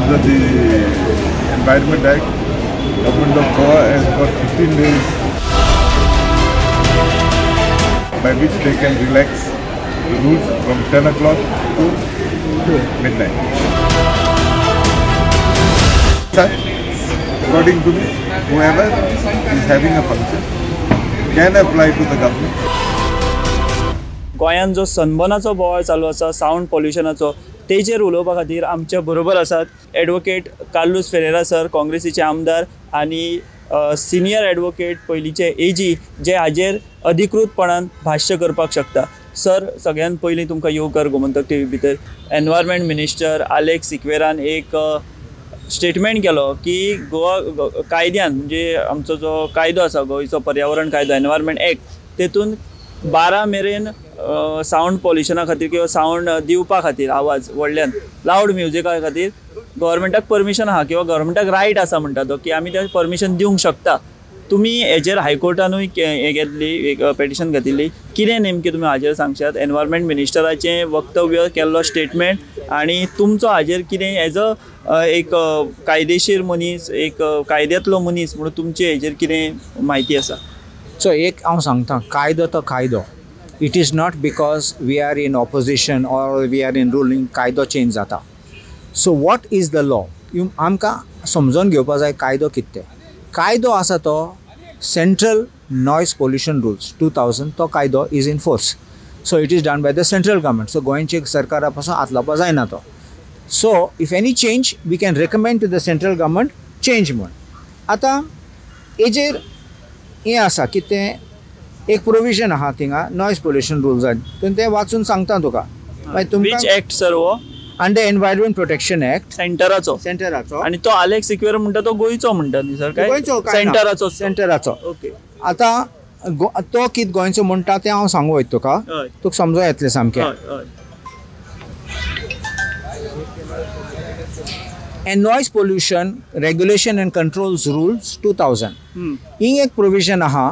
Under the Environment Act, Government of Goa has got 15 days by which they can relax the rules from 10 o'clock to midnight. According to me, whoever is having a function can apply to the government. गोंयांत जो सनबर्नाचो बोवाळ चालू आसा sound पोल्युशनाचो तेजेर उलोवपा खातीर आमच्या बरोबर आसात एडवोकेट कार्लूस फेरेरा सर, काँग्रेसीचे आमदार आनी सिनियर एडवोकेट पयलींचे एजी जे हाजेर अधिकृतपणान भाश्य करपाक शकता. सर, सगळ्यान पयलीं तुमकां येवकार गोमंतक टीव्ही भितर. एनवायरमेंट मिनिस्टर आलेक्स सिक्वेरान एक स्टेटमेंट केलो की गोवा कायद्यान म्हणजे आमचो जो कायदो आसा गोंयचो पर्यावरण कायदो एनवायरमेंट एक्ट तेतून 12 मेरेन सावंड पोल्युशना खातीर किंवा सावंड दिवपा खातीर आवाज व्हडल्यान लावड म्युजिका खातीर गव्हर्मेंटाक परमिशन आहा किंवा गव्हर्मेंटाक रायट आसा म्हणटा तो की आमी ते परमिशन दिवंक शकता. तुमी हेजेर हायकोर्टानूय हें घेतली एक पेटिशन घातिल्ली, कितें नेमकें तुमी हाजेर सांगशात? एनवायरमेंट मिनिस्टराचें वक्तव्य केल्लो स्टेटमेंट आनी तुमचो हाजेर कितें एज अ एक कायदेशीर मनीस, एक कायद्यांतलो मनीस म्हणून तुमचे हेजेर कितें म्हायती आसा? सो एक हांव सांगता, कायदो तो कायदो. It is not because we are in opposition or we are in ruling कायदो चेंज जाता. So what is the law आमकां समजून घेवपा जाय कायदो कितें. कायदो आसा तो सेंट्रल नॉयज पोल्युशन रुल्स 2000, तो कायदो is in force. So it is done by the central government. So गोंयचे सरकारा पासून हात लावपा जायना तो. So if any change we can recommend to the central government change म्हूण. आतां हेजेर हें आसा की तें एक प्रोविजन आहा थिंगा नॉयज पोल्युशन रुल्सान, तें वाचून सांगता तुका. Which act sir हो? अंडर एनवायरमेंट प्रोटेक्शन एक्ट, सेंटराचो. सेंटराचो. आनी तो आलेक्स सिक्वेरा म्हणटा तो गोंयचो म्हणटा न्ही सर? काय गोंयचो? सेंटराचो. सेंटराचो. ओके. आतां तो कितें गोंयचो म्हणटा तें हांव सांगू वयता तुका, तुका समजूं येतलें सामकें. And noise pollution regulation and controls rules 2000 ही एक प्रोविजन आहा.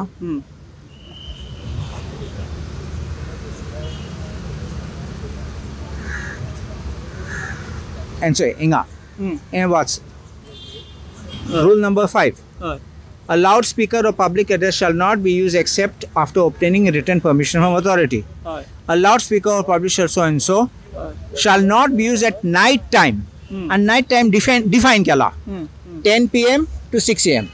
And so हिंगा हें वाच, rule number 5. A loudspeaker or public address shall not be used except after obtaining written permission from authority. A loudspeaker or publisher so and so shall not be used at night time. And night time define केला 10 PM to 6 AM.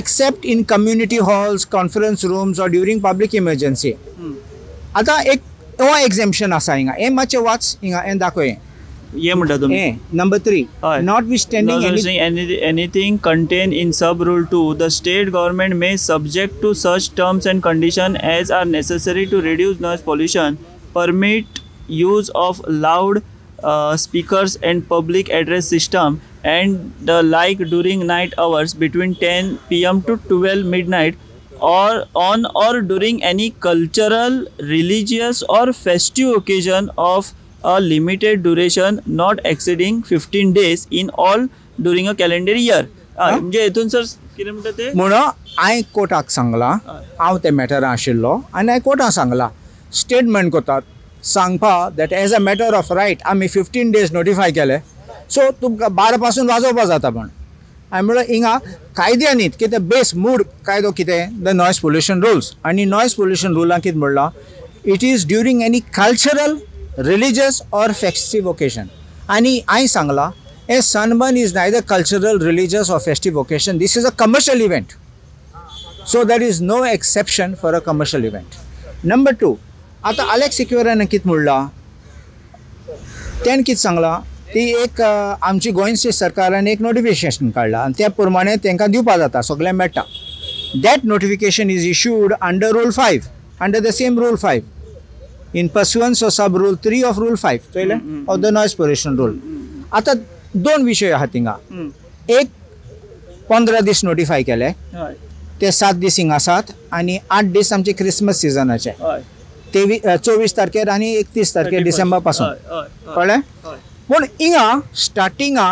Except in community halls, conference rooms or during public emergency. आता एक हो exemption आसा हिंगा. हें मातशें वाच हिंगा, हें दाखय. ये म्हणटा तुमी number 3, notwithstanding anything contained in sub rule 2, the state government may subject to such terms and condition as are necessary to reduce noise pollution permit use of loud speakers and public address system and the like during night hours between 10 PM to 12 midnight or on or during any cultural, religious or festive occasion of a limited duration not exceeding 15 days in all during a calendar year. म्हणजे हेतून sir कितें म्हणटा ते? म्हणून हांवें कोर्टाक सांगलां, हांव त्या मॅटरान आशिल्लो आनी हांवें कोर्टाक सांगलां, स्टेटमेंट करतात सांगपा that as a matter of right आमी 15 days notify केले, सो तुमकां 12 पासून वाजोवपा जाता. पण हांवें म्हणलें हिंगा कायद्यानी कितें बेस मूड कायदो कितें, the noise pollution rules. आनी नॉयज पोल्युशन रुलान कितें म्हणलां, it is during any cultural, religious or festive occasion. आनी हांवें सांगलां हें sunburn is neither cultural, religious or festive occasion. This is a commercial event. So there is no exception for a commercial event. Number 2, आतां Alex सिक्वेरान कितें म्हणलां, तेणें कितें सांगलां, ती एक आमची गोंयचे सरकारान एक नोटिफिकेशन काडलां आनी त्या प्रमाणे तांकां दिवपा जाता, सगळें मेळटा. That notification is issued under rule 5, under the same rule 5 in pursuance of sub rule 3 of rule 5 चोयलें of the noise pollution rule. आतां दोन विशय आहा थिंगा. एक 15 दीस नोटिफाय केले, ते 7 दीस हिंगा आसात आनी 8 दीस आमचे क्रिसमस सिजनाचे, 24 तारखेर आनी 31 तारखेर डिसेंबर पासून, कळ्ळें? पूण हिंगा स्टार्टिंगा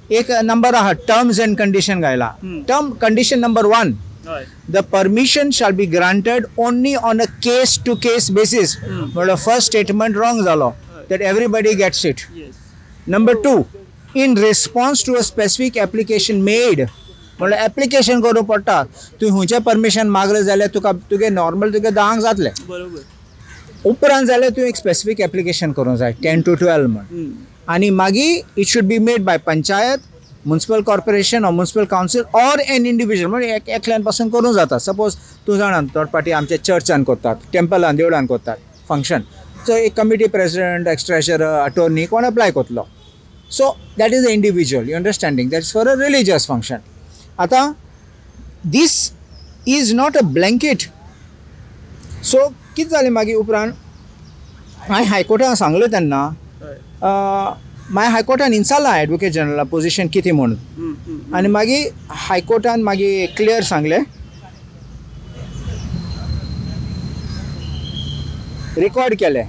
एक नंबर आहा, टर्म्स एंड कंडिशन घायला. Term condition number 1, the permission shall be granted only on a case to case basis. म्हणल्यार फर्स्ट स्टेटमेंट रॉंग जालो, that everybody gets it. Number 2, in response to a specific application made. म्हणल्यार application करूंक पडटा. तुवें खंयचें permission मागलें जाल्यार तुका तुगे नॉर्मल तुगे 10 जातलें, बरोबर. उपरांत जाल्यार तुवें एक स्पेसिफीक एप्लिकेशन करूंक जाय 10 to 12 म्हण. आनी मागीर it should be made by panchayat, municipal corporation or municipal council or an individual. म्हणजे एकल्यान पासून करूंक जाता. सपोज तूं जाणा थोडे पाटी आमच्या चर्चान करतात, टेम्पलान, देवळान करतात फंक्शन. सो एक committee president, ex treasurer, attorney कोण अप्लाय करतलो. So that is a individual, you understanding, that is for a religious function. आतां this is not a blanket. So कितें जालें मागीर उपरांत हांवें हायकोर्टान सांगलें तेन्ना, मागीर हायकोर्टान इन्सारलां एडवोकेट जनरला पोजिशन कितें म्हणून. आनी मागीर हायकोर्टान मागीर क्लियर सांगलें, रिकॉर्ड केलें.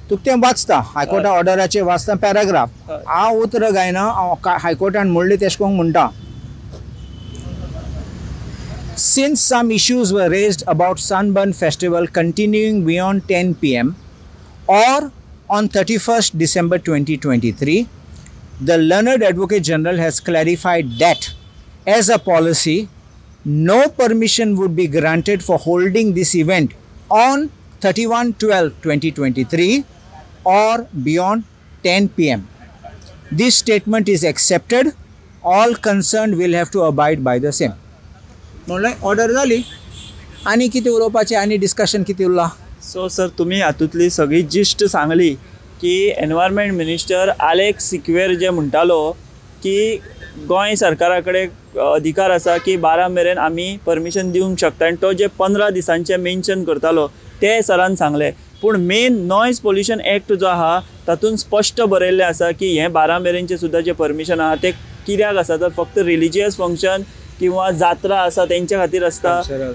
तुका तें वाचता हायकोर्टा ऑर्डराचेर वाचता पॅराग्राफ. हांव उतरां गायना, हांव हायकोर्टान म्हणलें तेशें करून म्हणटा. Since some issues were raised about Sunburn Festival continuing beyond 10 p.m. or on 31st December 2023, the learned Advocate General has clarified that as a policy, no permission would be granted for holding this event on 31/12/2023 or beyond 10 p.m. This statement is accepted. All concerned will have to abide by the same. म्हणल्यार order जाली आनी कितें उलोवपाचें आनी discussion कितें उरलां. So sir तुमी हातूंतली सगळी जिश्ट सांगली की एनवायरमेंट मिनिस्टर आलेक्स सिक्वेर जे म्हणटालो की गोंय सरकारा कडेन अधिकार आसा की 12 मेरेन आमी परमिशन दिवंक शकता आनी तो जे 15 दिसांचे मेन्शन करतालो ते सरान सांगलें. पूण मेन नॉयज पोल्युशन एक्ट जो आहा तातूंत स्पश्ट बरयल्लें आसा की हें 12 मेरेनचें सुद्दां जें परमिशन आहा तें कित्याक आसा तर फक्त रिलिजियस फंक्शन किंवा जात्रा आसा तेंच्या खातीर आसता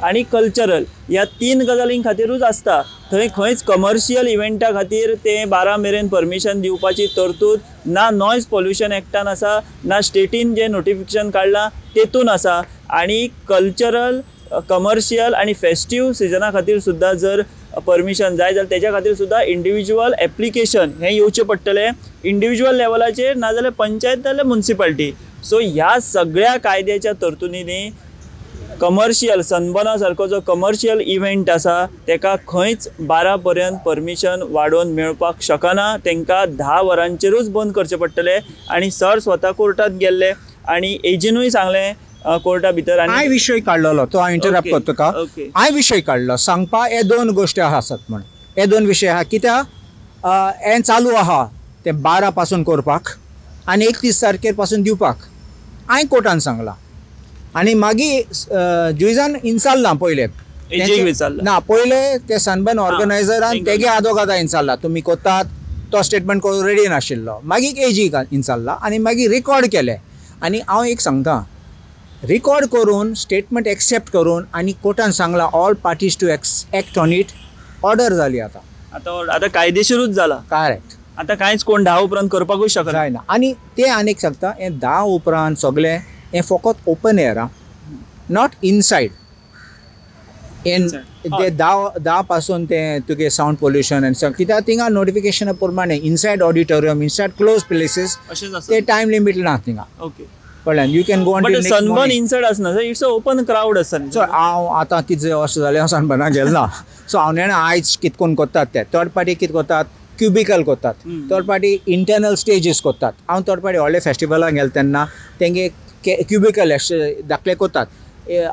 आनी कल्चरल ह्या 3 गजालीं खातीरूच आसता. थंय खंयच कमर्शियल इव्हेंटा खातीर तें 12 मेरेन परमिशन दिवपाची तरतूद ना नॉयज पोल्युशन एक्टान आसा, ना स्टेटीन जें नोटिफिकेशन काडलां तेतून आसा. आनी कल्चरल, कमर्शियल आनी फेस्टीव सिजना खातीर सुद्दां जर परमिशन जाय जाल्यार तेच्या खातीर सुद्दां इंडिविज्युअल एप्लिकेशन हें येवचें पडटलें इंडिविज्युअल लेवलाचेर, नाजाल्यार पंचायत नाजाल्यार मुन्सिपाल्टी. सो ह्या सगळ्या कायद्याच्या तरतुदींनी कमर्शियल सनबर्ना सारको जो कमर्शियल इव्हेंट आसा तेका खंयच 12 पर्यंत परमिशन वाडोवन मेळपाक शकना. तांकां 10 वरांचेरूच बंद करचें पडटलें. आनी सर स्वता कोर्टांत गेल्ले आनी एजीनूय सांगलें कोर्टा भितर. आनी हांवें विशय काडलेलो तो हांव इंटरप्ट करता तुका. हांवें विशय काडलो सांगपा हे 2 गोश्टी आसात म्हण, हे 2 विशय आहा कित्याक हें चालू आहा तें 12 पासून करपाक आनी 31 तारखेर पासून दिवपाक हांवें कोर्टान सांगलां. आनी मागीर जुइजान इन्सारलां पयलें, ना पयलें ते सनबर्न ऑर्गनायझरान तेगे आदोगादा इन्सारला तुमी कोतात तो स्टेटमेंट करूंक रेडी नाशिल्लो. मागीर एजी इन्सारला आनी मागीर रिकॉर्ड केलें. आनी हांव एक सांगता, रिकॉर्ड करून स्टेटमेंट एक्सेप्ट करून आनी कोर्टान सांगलां all parties to act on it. Order जाली आतां, आतां कायदेशीरूच जाला. करेक्ट. आतां कांयच कोण 10 उपरांत करपाकूच शकना. जायना. आनी तें आनी एक सांगता, हें 10 उपरांत सगळें हें फकत ओपन एयर आं, not inside. ते 10 पासून तें तुगे सावंड पोल्युशन आनी कित्याक थिंगा नोटिफिकेशना प्रमाणे inside auditorium, inside close places ते टायम लिमीट ना थिंगा. ओके, कळ्ळें. You can go but sunburn inside आसना, it's a open crowd आसता. सो हांव आतां कितें अशें जालें, हांव सनबर्नाक गेलो ना. सो हांव जाणा आयज कितें करून करतात ते. थर्ड पार्टी कितें करतात, क्युबिकल करतात, थर्ड पार्टी इंटरनल स्टेजीस करतात. हांव थर्ड पार्टी व्हडले फेस्टिवलाक गेलो तेन्ना तेंगे क्युबिकल धाकले करतात.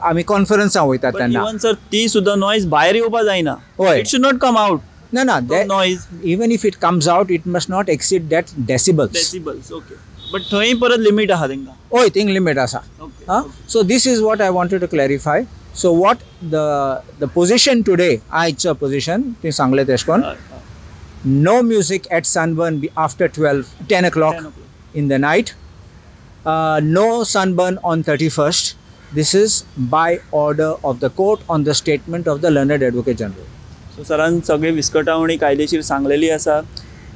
आमी कॉन्फरन्सां वयतात तेन्ना. इवन सर ती सुद्दां नॉयज भायर येवपा जायना. हय, it should not come out. ना ना, noise even if it comes out it must not exceed that decibels. Decibels, okay. But थंय परत लिमीट आहा तेंकां. हय, थिंग लिमीट आसा. So this is what I wanted to clarify. So what the position today, आयचो position तुवें सांगलें तेशें करून, no music at Sunburn after 10 o'clock in the night, no sunburn on 31st. This is by order of the court on the statement of the learned Advocate General. So सरान सगळी विस्कटावणी कायदेशीर सांगलेली आसा.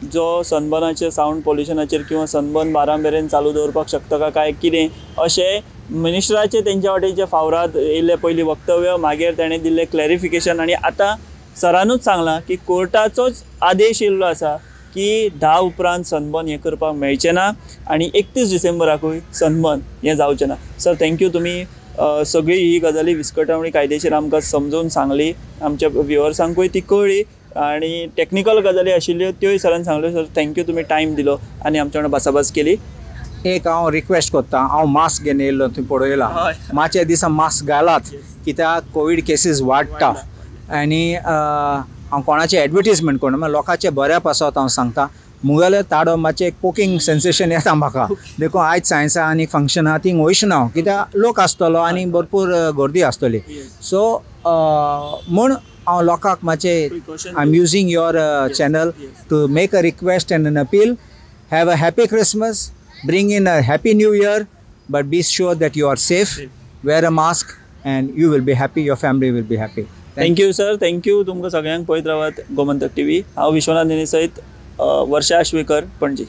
जो सनबर्नाचेर, सावंड पोल्युशनाचेर किंवा सनबर्न 12 मेरेन चालू दवरपाक शकता का काय कितें अशें मिनिस्टराचें तेंच्या वाटेचें फावराद येयल्लें पयलीं वक्तव्य, मागीर ताणें दिल्लें क्लॅरिफिकेशन, आनी आतां सरानूच सांगलां की कोर्टाचोच आदेश येयल्लो आसा की 10 उपरांत सनबर्न हें करपाक मेळचें ना आनी 31 डिसेंबराकूय सनबर्न हें जावचें ना. सर thank you, तुमी सगळी ही गजाली विस्कटावणी कायदेशीर आमकां समजून सांगली, आमच्या व्युअर्सांकूय ती कळ्ळी आनी टॅक्निकल गजाली आशिल्ल्यो त्योय सरान सांगल्यो. सर thank you, तुमी टायम दिलो आनी आमच्या वांगडा भासाभास केली. एक हांव रिक्वेस्ट करता, हांव मास्क घेवन येयल्लो, तुवें पळयला, मातशे दिसा मास्क घालात कित्याक कोवीड केसीस वाडटा आनी हांव कोणाचें एडवर्टीजमेंट करना, लोकांचे बऱ्या पासत हांव सांगता. मुगेले ताडो मातशें एक पोकींग सेन्सेशन येता म्हाका, देखून आयज सायन्सा आनी फंक्शन आहा थिंग वयचना हांव, कित्याक लोक आसतलो आनी भरपूर गर्दी आसतली. सो म्हूण हांव लोकांक मातशें I am using your channel to make a request and an appeal. Have a happy Christmas, bring in a happy new year, but be sure that you are safe, wear a mask and you will be happy, your family will be happy. Thank you sir, thank you. तुमकां सगळ्यांक पळयत रावात Gomantak TV. हांव विश्वनाथ नेने सयत वर्षा आश्वेकर, पणजी.